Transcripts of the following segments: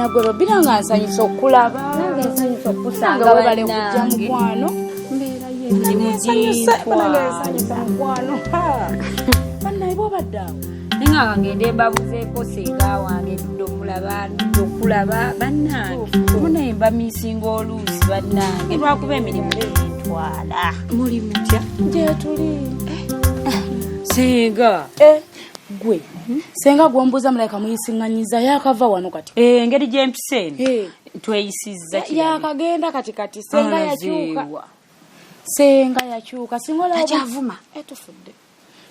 Mwana gwe Robina nga nsanyusa okukulaba. Nange nsanyusa okukusanga Nga webale kujja bannange. mukwano. Mbeera yo emirimu Nsanyuse, banange gintwala. nsanyusa mukwano. Ha. Bannaye bw'obadde awo. Naye nga ngende mbabuzeeko senga wange ndudde okulaba ndudde okulaba bannange munaye mba misinga oluusi bannange lwakuba emirimu gintwala. Muli mutya? Gyetuli. Senga. Eh, gwe. Senga gw'ombuuza mulabika muyisiŋŋanyiza yaakava wano kati. Engeri gye mpisa eno Eh. tweyisizza kirabika. Yaakagenda kati kati senga yakyuka. Alazeewa. Senga yakyuka singa olaba Takyavuma. Eh, tufudde.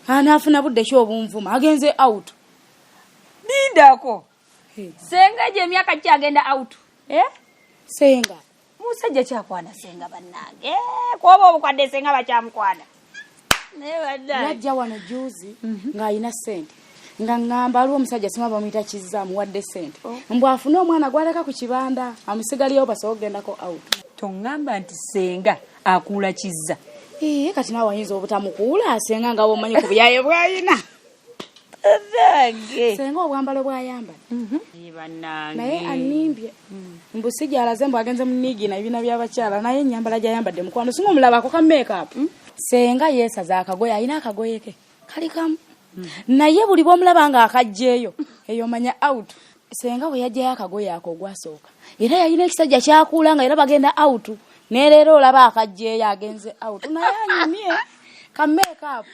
Anaafuna budde ki obunvuma agenze out. Lindako. Eh. Senga gye emyaka kyagenda out. Eh? Senga. Musajja kyakwana senga bannange. Eh, kuoba obukwadde senga bakyamukwana. Naye bannange. Yajja wano juzi ng'alina ssente nga ŋŋamba aliwo omusajja sima bamuyita Kizza amuwadde ssente mbu afune omwana gw'aleka ku kibanda amusigaliyewo basobole okugendako out. Toŋŋamba nti senga akuula Kizza. Ee, kati naawe ayinza obutamukuula senga nga bw'omanyi ku buyaye bw'ayina. Bannange. Senga obwambalo bw'ayambala. Ye bannange. Naye annimbye mbu si gy'alaze mbu agenze mu niigina ebibiina by'abakyala naye ennyambala gy'ayambadde mukwano singa omulabako ka make-up. Senga yeesaza akagoye alina akagoye ke kali kamu naye buli bw'omulaba ng'akaggyeeyo eyo omanya out. Senga bwe yaggyayo akagoye ako ogwasooka era yalina ekisajja kyakuula nga era bagenda out ne leero olaba akaggyeeyo agenze out naye anyumye ka make-up.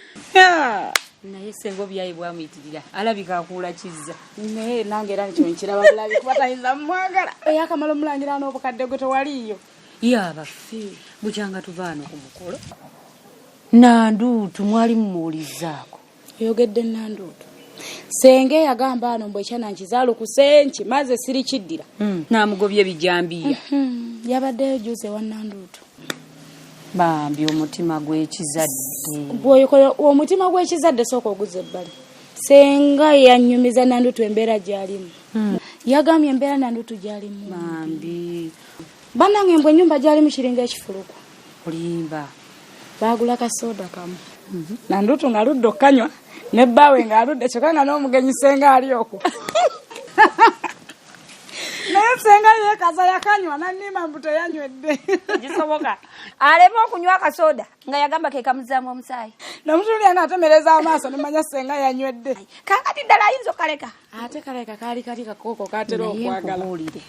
Naye senga obuyaye bwamuyitirira alabika akuula Kizza. Naye nange era nikyo nkiraba bulabi kuba tayinza mumwagala eyakamala omulangira n'obukadde gwe tewaliiyo. Ye abaffe bukyanga tuva wano ku mukolo Nanduutu mwali mumuwulizzaako. Oyogedde Nanduutu. Senga eyagamba ano mbu ekyana nkizaalukuse nkimaze sirikiddira. N'amugobya ebijambiya. Yabaddeyo juzi ewa Nanduutu. Bambi omutima gw'ekizadde. Bw'oyokola omutima gw'ekizadde sooka oguzza ebbali. Senga yanyumiza Nanduutu embeera gy'alimu. Yagambye embeera Nanduutu gy'alimu. Bambi. Bannange mbwe ennyumba gy'alimu kiringa ekifuluku. Olimba. Baagula kasooda kamu. Nanduutu ng'aludde okukanywa ne bbaawe ng'aludde kyokka nga n'omugenyi senga ali okwo. Naye senga yeekaza yakanywa n'annimba mbu teyanywedde. Kisoboka. Aleme okunywa akasooda nga yagamba ke kamuzzaamu omusaayi. Namutunuulira ng'atemereza amaaso ne mmanya senga yanywedde. Kaakati ddala ayinza okukaleka. Ate kaleka kaali kali kakooko k'atera Naye okwagala. nkubuulire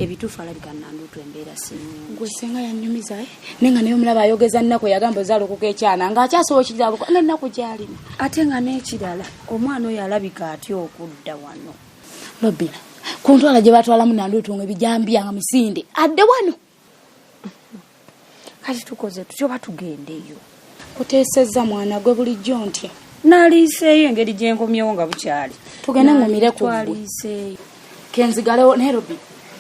ebituufu alabika Nanduutu embeera si nnungi. Gwe senga yannyumiza naye nga naye omulaba ayogeza nnaku yagamba ozaalukuka ekyana ng'akyasobola okizaaluka n'ennaku gy'alimu. Ate nga n'ekirala omwana oyo alabika atya okudda wano. Robina ku ntwala gye batwalamu Nanduutu nga ebijambiya nga misinde adde wano. Kati tukoze tutya oba tugendeyo? Oteesezza mwana gwe bulijjo ntya. Naliiseeyo engeri gye nkomyewo nga bukyali. Tugende ngumire ku ggwe. Twaliiseeyo. Kenzigalewo naye Robi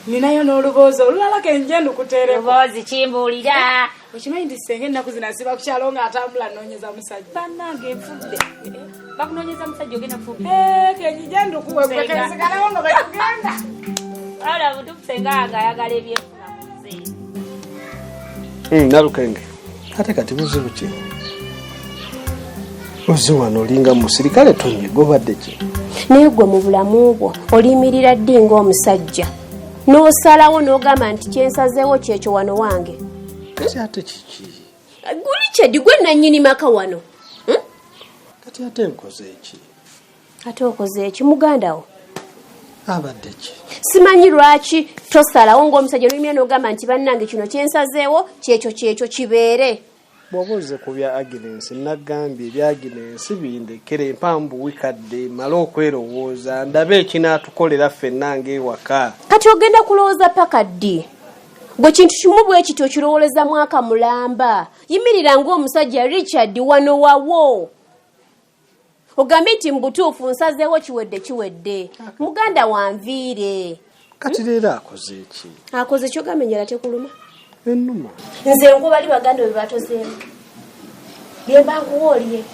ninayo n'oluboozi olulala kenje ndukuteereko. Luboozi kimbuulira. Okimanyi nti senga ennaku zino asiba ku kyalo ng'atambula annoonyeza musajja. Bannange nfudde. Bakunoonyeza musajja ogenda kufumbira. Eh, kenjije ndukuwe gwe Senga. kenzigalewo nga bwetugenda. Wabula butuufu senga nga ayagala ebyenfuna ku nze. Nalukenge ate kati buzibu ki? Ozze wano olinga musirikale tonye gobadde ki? Naye gwe mu bulamu bwo oliyimirira ddi ng'omusajja n'osalawo n'ogamba nti kyensazeewo kyekyo wano wange? Kati ate kiki? Guli kyedi gwe nannyini maka wano. Kati ate nkoze ki? Ate okoze eki muganda wo? Abadde ki? Simanyi lwaki tosalawo ng'omusajja n'oyimirira n'ogamba nti bannange kino kyensazeewo kyekyo kyekyo kibeere. Bw'oba ozze ku bya Agnes nagambye ebya Agnes bindekere mpambu wikadde mmale okwerowooza ndabe ekinaatukolera ffenna ng'ewaka. Kati ogenda kulowooza paka ddi? Gwe kintu kimu bwe kityo okirowooleza mwaka mulamba. Yimirira ng'omusajja Richard wano wawo. Ogambe nti mu butuufu nsazeewo kiwedde kiwedde. Muganda wanviire. Kati leero akoze ki? Akoze ky'ogamba enjala tekuluma? Ennuma. Nze nkuba bali baganda bwe batozeemu. Bye mba nkuwa olye.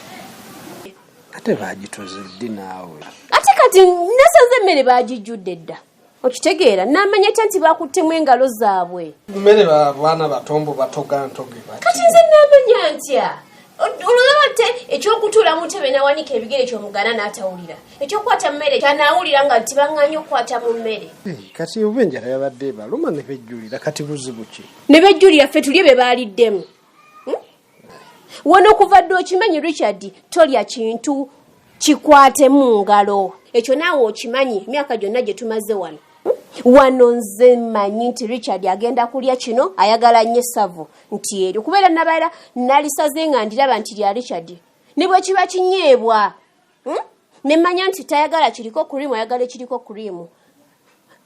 Ate baagitoze ddi naawe? Ate kati nasanze emmere baagijjudde dda. Okitegeera n'amanya atya nti bakuttemu engalo zaabwe. Mmere baana batombo batoga ntoge bati. Kati nze n'amanya ntya? Olulaba te ekyokutuula mu ntebe nawanika ebigere kyomugana n'atawulira, ekyokukwata mu mmere kyanaawulira nga tibaŋŋanya okukwata mu mmere. Kati oba enjala yabadde ebaluma ne bejjulira, kati buzibu ki? Ne bejjulira ffe tulye bye baaliddemu. Wano okuva dda okimanyi Richard tolya kintu kikwate mu ngalo, ekyo naawe okimanyi emyaka gyonna gye tumaze wano. Wano nze mmanyi nti Richard agenda kulya kino, ayagala nnyo essavu nti eryo kubeera nabeera nalisaze nga ndiraba nti lya Richard, ne bwe kiba kinyeebwa ne mmanya nti tayagala kiriko kuriimu, ayagala ekiriko kuriimu.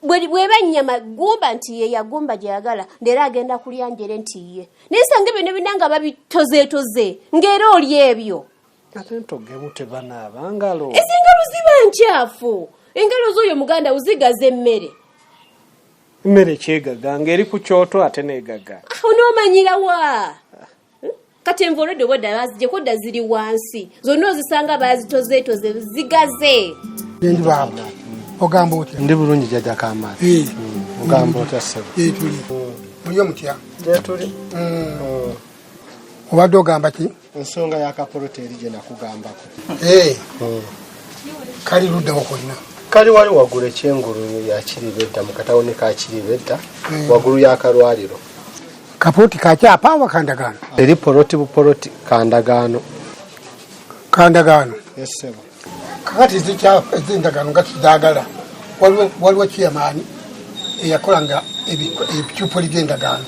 Bweba ennyama gumba nti ye yagumba gyeyagala, leero agenda kulya njere nti ye. Naye sanga ebyo ne bina nga babitozeetoze ng'era oli ebyo. Ate ntogemu tebanaaba ngalo. Ez'engalo ziba nkyafu. Engalo z'oyo muganda uzigaza emmere. Emmere kyegaga ng'eri ku kyoto ate n'egaga. Onoomanyira wa? Kati enva olwedde obwedda bazigyeko dda ziri wansi. Zonna ozisanga bazitozeetoze zigaze. Ndi baaba. Ogamba otya? Ndi bulungi jjajja Kamazi. Ogamba otya ssebo? Gyetuli. Muliyo mutya? Gyetuli. Obadde ogamba ki? Ensonga ya kapoloti eri gye nakugambako. Kali luddawo konna. Kali wali waggulu ekyengulu ya Kiribedda mu katawuni ka Kiribedda waggulu y'akalwaliro. Kapoloti kakyapa oba kandagaano? Eri poloti bupoloti kandagaano. Kandagaano? Yes ssebo. Kakati ezikyapa ez'endagaano nga tuzaagala. Waliwo chairman eyakolanga ebikyupuli by'endagaano.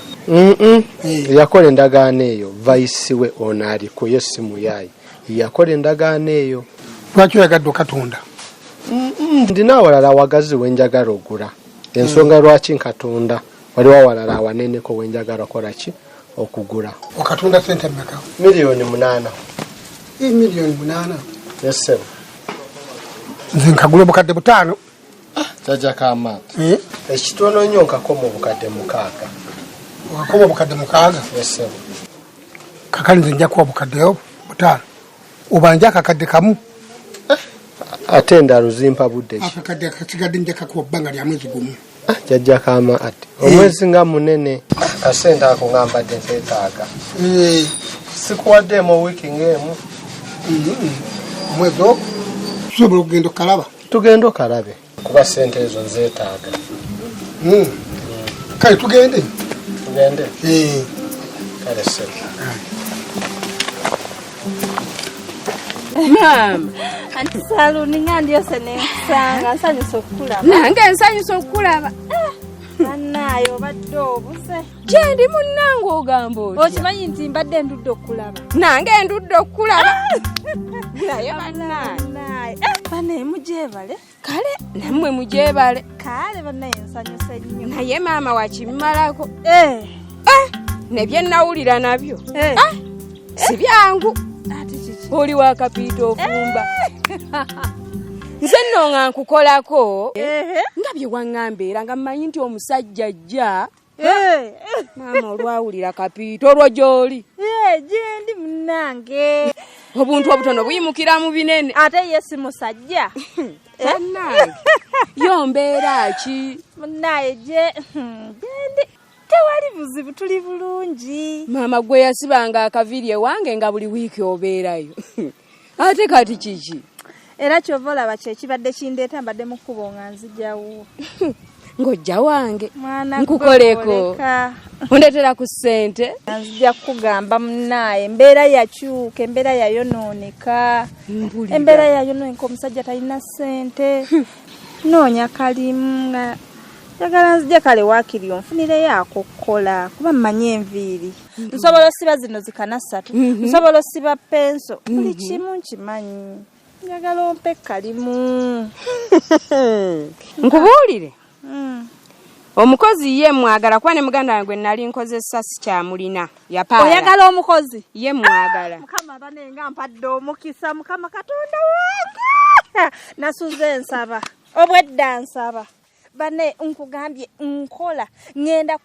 Yakola endagaano eyo vice we ono aliko ye si muyaayi. Yakola endagaano eyo. Lwaki oyagadde okatunda? Ndina awalala awagazi we njagala ogula. Ensonga lwaki nkatunda, waliwo awalala awaneneko we njagala kola ki okugula. Okatunda ssente mmeka? 8,000,000. 8,000,000? Yes ssebo. Nze nkagula 5,000. Jjajja Kamaati. Ekitono nnyo nkakoma 6,000. Okakoma 6,000? Yes ssebo. Kakali nze nja kuwa 5,000. Obanja 1,000. Ate endalo zimpa budde ki? Akakadde akasigadde nja kakuwa bbanga lya mwezi gumu. Jjajja Kamaati, omwezi nga munene. Akasente ako nga mbadde nkeetaaga. Sikuwaddeemu wiiki ng'emu. Omwezi ogwo tusobola okugenda okalaba? Tugende okalabe kuba ssente ezo nzeetaaga. Kale tugende. Tugende? Kale ssebo. Maama. Anti Saluni nga ndyose ne nkusanga, nsanyusa okukulaba. Nange nsanyusa okukulaba. Bannaaye obadde obuze. Gyendi munnange ogamba otya? Okimanyi nti mbadde ndudde okukulaba. Nange ndudde okukulaba. Naye bannaaye. Bannaye mugyebale. Kale nammwe mugyebale. Kale bannaye nsanyuse nnyo. Naye maama wakimmalako. Ne bye nnawulira nabyo. Si byangu. Oli wa kapiita ofumba. Nze nno nga nkukolako nga bye waŋŋamba era nga mmanyi nti omusajja ajja. Maama olwawulira kapiita olwo gy'oli. Gyendi munnange. Obuntu obutono buyimukira mu binene. Ate ye si musajja. Bannange, yo mbeera ki? Munnaye gyendi. Tewali buzibu, tuli bulungi. Maama gwe yasibanga akaviiri ewange nga buli wiiki obeerayo. Ate kati kiki? Era ky'ova olaba kye kibadde kindeeta mbadde mu kkubo nga nzijawo. Ng'ojja wange. Mwana Nkukoleko. gwe Ondeetera ku ssente. Nzija kukugamba munnaye, embeera yakyuka, embeera yayonooneka. Mpulira. Embeera yayonooneka, omusajja talina ssente. Noonya kalimu nga njagala nzije kale waakiri onfunireyo ak'okukola kuba mmanyi enviiri. Nsobola osiba zino zikana ssatu, nsobola osiba penso, buli kimu nkimanyi. Njagala ompe kalimu. Nkubuulire. Omukozi ye mwagala kuba ne muganda wange gwe nali nkozesa sikyamulina. Yapaala. Oyagala omukozi? Ye mwagala. Mukama bane nga mpadde omukisa, Mukama Katonda wange. Nasuze nsaba, obwedda nsaba. Bane nkugambye nkola, ŋŋenda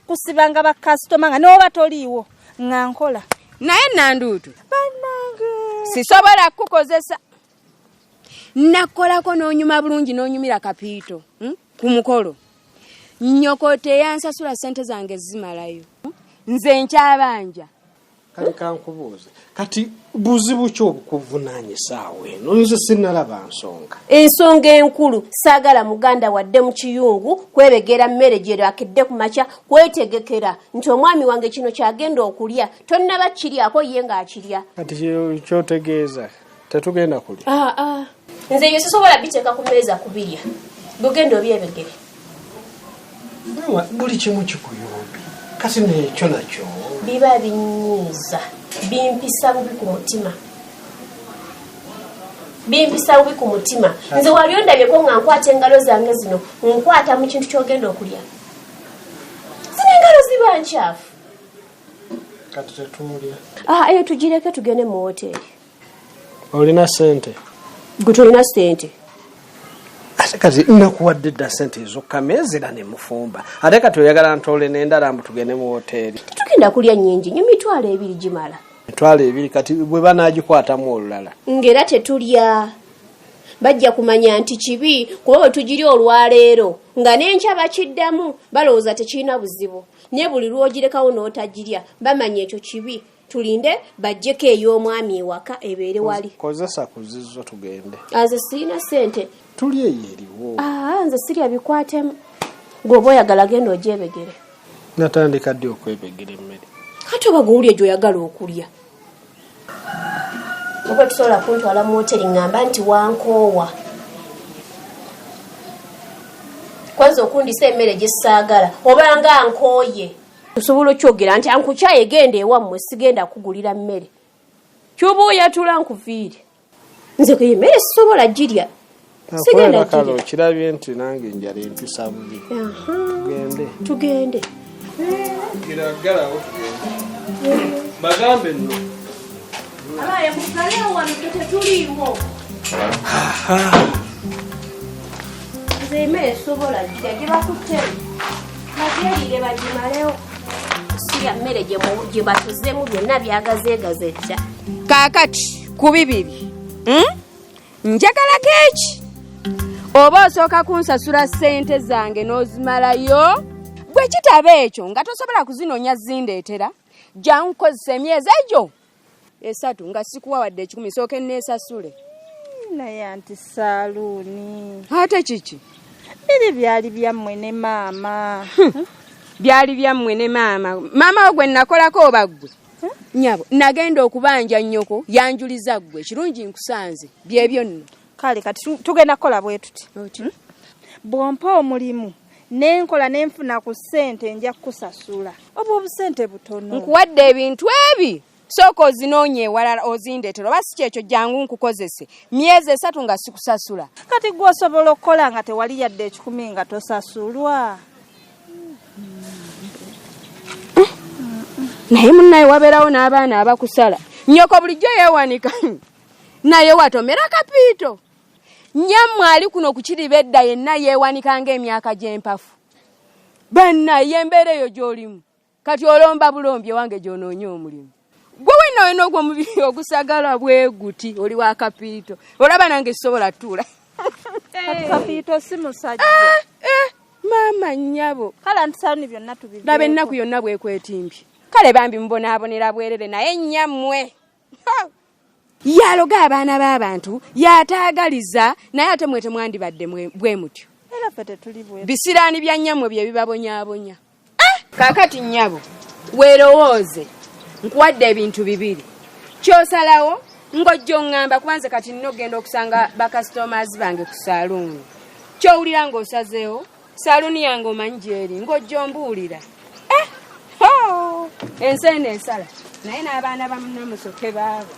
kusibanga bakasitoma nga n'oba toliiwo nga nkola. Naye Nanduutu. Bannange. Sisobola kukukozesa. Nakolako n'onyuma bulungi n'onyumira kapiito, ku mukolo. Nnyoko teyansasula ssente zange zimalayo. Nze nkyabanja. Kati kankubuuze, kati buzibu ki obukuvunaanyisa awo eno? Nze sinnalaba nsonga. Ensonga enkulu, saagala muganda wadde mu kiyungu kwebegera mmere gyerakedde ku makya, kwetegekera nti omwami wange kino kyagenda okulya, tonnaba kiryako ye ng'akirya. Kati kyotegeeza tetugenda kulya? Ah, ah. Nze ebyo sisobola biteeka ku mmeeza kubirya, gugenda obyebegere. Buli kimu kikuyombi, kati nekyo nakyo biba binyiiza, bimpisa bubi ku mutima, bimpisa bubi ku mutima. Nze wali ondabyeko nga nkwata engalo zange zino nkwata mu kintu kyogenda okulya? Zino engalo ziba nkyafu. Kati tetulya. Ah, eyo tugireke, tugende mu woteeri. Olina sente? Gwe tolina sente? Ate kati nakuwadde dda sente ezokkameeza era ne mufumba, ate kati oyagala ntoole n'endala mbu tugende mu woteeri? Tetugenda kulya nnyingi nnyo, 20,000 gimala. 20,000? Kati bwe banaagikwatamu olulala? Ng'era tetulya, bajja kumanya nti kibi, kuba bwe tugirya olwaleero nga n'enkya bakiddamu, balowooza tekirina buzibu, naye buli lw'ogirekawo n'otagirya bamanya ekyo kibi. Tulinde bajjeko ey'omwami ewaka ebeere wali. Kozesa ku zizo tugende. Nze sirina sente. Tuli eyo eriwo. Aa, nze sirya bikwatemu. Gwe oba oyagala genda ogyebegere. Natandika ddi okwebegera emmere? Ate oba gwe wulya gy'oyagala okulya. Oba tusobola kuntwala mu woteri ŋŋamba nti wankoowa kwanza okundisa emmere gye saagala, obanga nkooye. Osobola okyogera nti ankukyaye, genda ewammwe, sigenda kugulira mmere. Kyoba oyatula nkuviire, nze ke emmere sisobola girya, sigenda kale. Girya. Okirabye nti nange enjala empisa bubi. Tugende. Tugende. Giraggalawo tugende, bagambe nno. Abaye mugalewo wano, ffe tetuliiwo. Nze emmere sobola girya, gye bakutte bagyeriire bagimalewo. Sirya mmere gye batuzeemu byonna byagazeegaze dda. Kaakati ku bibiri, Njagala keeki oba osooka kunsasula ssente zange n'ozimalayo? Bwe kitaba ekyo nga tosobola kuzinoonya zindeetera, jangu nkozesa emyezi egyo 3 nga sikuwa wadde 100, sooke neesasule. Naye anti saaluuni. Ate kiki? Biri byali byammwe ne maama. Byali byammwe ne maama? Maama wo gwe nakolako oba ggwe? Nyabo, nagenda okubanja nnyoko yanjuliza ggwe. Kirungi nkusanze, byebyo nno. Kale kati tugenda kukola bwe tuti. Bw'ompa omulimu nenkola nenfuna ku ssente, nja kukusasula obwo obusente butono. Nkuwadde ebintu ebi, sooka ozinoonya ewalala ozindeetera, oba si kyekyo jangu nkukozese myezi 3 nga sikusasula. Kati gwe osobola okukola nga tewali yadde 100 nga tosasulwa? Naye munnaye wabeerawo n'abaana abakusala. Nnyoko bulijjo yeewanika, naye watomera kapiito. Nyammwe ali kuno ku kiriba edda yenna yeewanika ng'emyaka gy'empafu. Bannaye, embeera eyo gy'olimu kati olomba bulombi ewange gy'onoonya omulimu. Gwe wenna wena ogwo omubiri ogusagala bwe guti, oli wa kapiito. Olaba nange sisobola tuula. Kati kapiito si musajja? Maama nnyabo. Kale anti saaluuni byonna tubiveeko. Laba ennaku yonna bwekwetimbye. Kale bambi mubonaabonera bwerere, naye nnyammwe yaloga abaana b'abantu, yataagaliza, naye ate mwe temwandibadde bwe mutyo. Era ffe tetuli bwe. Bisiraani bya nnyammwe bye bibabonyaabonya. Kaakati nnyabo weerowooze, nkuwadde ebintu bibiri, ky'osalawo ng'ojja oŋŋamba, kuba nze kati nina okugenda okusanga bakasitomazi bange ku saaluuni. Ky'owulira ng'osazeewo, saaluuni yange omanyi gy'eri, ng'ojja ombuulira. Eh, ho! Ensi eno esala, naye n'abaana ba munnamusoke baabo.